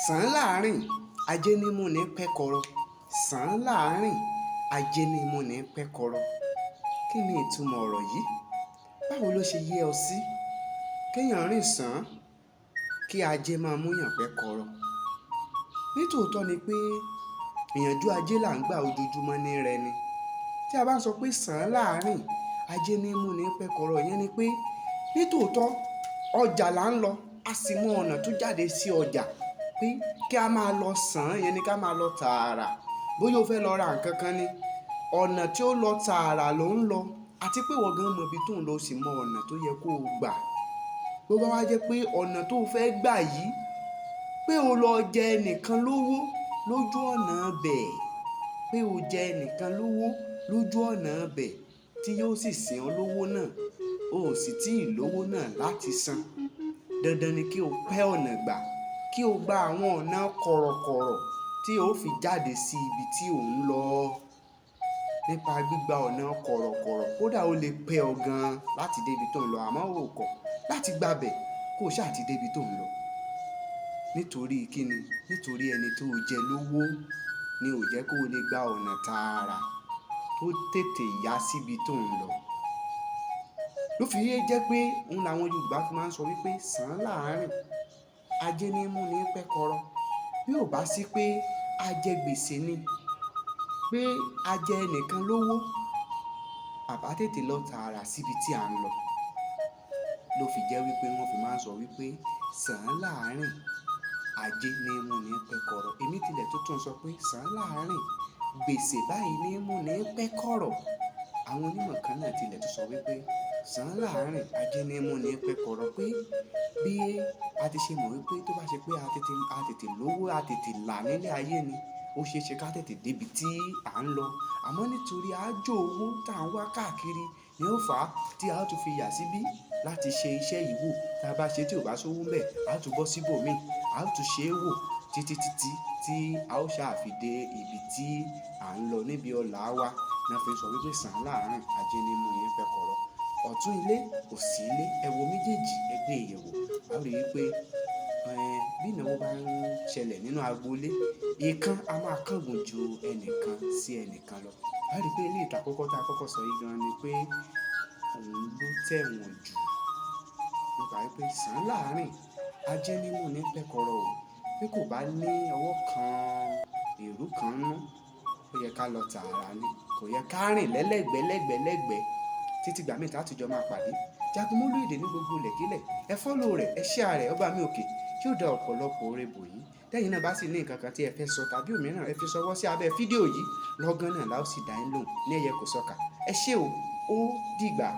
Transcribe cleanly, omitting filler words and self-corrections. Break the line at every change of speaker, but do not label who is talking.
Sàn án láàárín, ajé ní mú ni pẹ́kọrọ. Sàn án láàárín, ajé ní mú ni pẹ́kọrọ. Kí ni ìtumọ̀ ọ̀rọ̀ yìí? Báwo ló ṣe yé ọ sí? Kéèyàn rìn sàn án, kí ajé máa múyàn pẹ́kọrọ. Nítòótọ́ ni pé ìyànjú ajé là ń gbà, ojoojúmọ́ ní rẹni. Tí a bá ń sọ pé sàn án láàárín, ajé ní mú ni pẹ́kọrọ, ìyẹn ni pé nítòótọ́ ọjà là ń lọ, a sì mọ ọ̀nà tó jáde sí ọjà pé kí a máa lọ sàn án, ìyẹn ni ká máa lọ tààrà. Bóyá o fẹ́ lọ ra nǹkan kan ni, ọ̀nà tí ó lọ tààrà ló ń lọ, àti pé ìwọ gan mọ ibi tó ń lọ, o sì mọ ọ̀nà tó yẹ kó o gbà. Bó bá wá jẹ́ pé ọ̀nà tó o fẹ́ gbà yìí, pé o lọ jẹ ẹnìkan lówó lójú ọ̀nà bẹ̀, pé o jẹ ẹnìkan lówó lójú ọ̀nà bẹ̀ tí yóò sì sìn ọ́ lówó náà, o ò sì tíì lówó náà láti san. Dandan ni kí o pẹ́ ọ̀nà gbà, kí o gba àwọn ọ̀nà kọ̀rọ̀kọ̀rọ̀ tí o fi jáde sí ibi tí ò ń lọ. Nípa gbígba ọ̀nà kọ̀rọ̀kọ̀rọ̀, kódà ó lè pẹ́ ọ gan láti dé ibi tó ń lọ, àmọ́ o kọ̀ láti gba bẹ̀ kó o ṣáà ti dé ibi tó ń lọ. Nítorí kíni? Nítorí ẹni tó jẹ lówó ni ò jẹ́ kó o lè gba ọ̀nà tààrà tó tètè yá síbi tó ń lọ. Ló fi yé jẹ́ pé òun làwọn Yorùbá fi máa ń sọ wípé sàn án láàárín, ajé ní mú ni pẹ́kọrọ. Bí ò bá sí pé a jẹ gbèsè ni, pé a jẹ ẹnìkan lówó, àbá tètè lọ tààrà síbi tí à ń lọ. Ló fi jẹ́ wípé wọ́n fi máa ń sọ wípé sàn án láàárín, ajé ní mú ni pẹ́kọrọ. Èmi tilẹ̀ tó tún sọ pé sàn án láàárín, gbèsè báyìí ní mú ni pẹ́kọ̀rọ̀. Àwọn onímọ̀ kan náà tilẹ̀ tún sọ wípé sàn án láàárín, ajé ní mú ni pẹ́kọrọ, pé bí a ti ṣe mọ̀ wípé tó bá ṣe pé a tètè lówó, a tètè là nílé ayé ni, ó ṣe é ṣe ká tètè dé ibi tí à ń lọ. Àmọ́ nítorí ájò owó tá ń wá káàkiri ni ó fà á tí a ó tún fi yà síbí láti ṣe iṣẹ́ yìí wò. Tí a bá ṣe tí ò bá sówó ńbẹ̀, a ó tún bọ́ síbò mi, a ó tún ṣe é wò títí títí tí a ó ṣáà fi dé ibi tí à ń lọ níbi ọlá wa. Ni wọ́n fi ń sọ wípé sàn án láàárín, ajé ní mú ni pẹ́kọrọ. Ọ̀tún ilé, òsì ilé, ẹ wo méjèèjì, ẹ gbé ìyẹ̀wò. A ó rí i wípé bí ìnáwó bá ń ṣẹlẹ̀ nínú agbo ilé, ìkan a máa kángun ju ẹnìkan sí ẹnìkan lọ. A rí i pé ilé ìta kọ́kọ́ tí a kọ́kọ́ sọ yìí gan ni pé òun ló tẹ̀wọ̀n jù nípa wípé sàn án láàárín, ajé ní mú ni pẹ́kọrọ o. Bí kò bá ní ọwọ́ kan, èrú kan nú, ó yẹ ká lọ tààrà ni. Kò yẹ ká rìn lẹ́lẹ́gbẹ́lẹ́gbẹ́lẹ́gbẹ́ títí ìgbà mìíràn tí a tún jọ máa pàdé. Jagunmólú èdè ní gbogbo ilẹ̀kílẹ̀. Ẹ follow rẹ̀, ẹ share rẹ̀, ọba mi òkè yóò dá ọ̀pọ̀lọpọ̀ oore bò yín. Tẹ́yìn náà bá sì ní nǹkan kan tí ẹ fẹ́ sọ tàbí òmíràn, ẹ fi ṣọwọ́ sí abẹ́ fídíò yìí. Lọ́gán náà la ó sì dá yín lóhùn ní ẹyẹ kò sọkà. Ẹ ṣé o, ó dìgbà.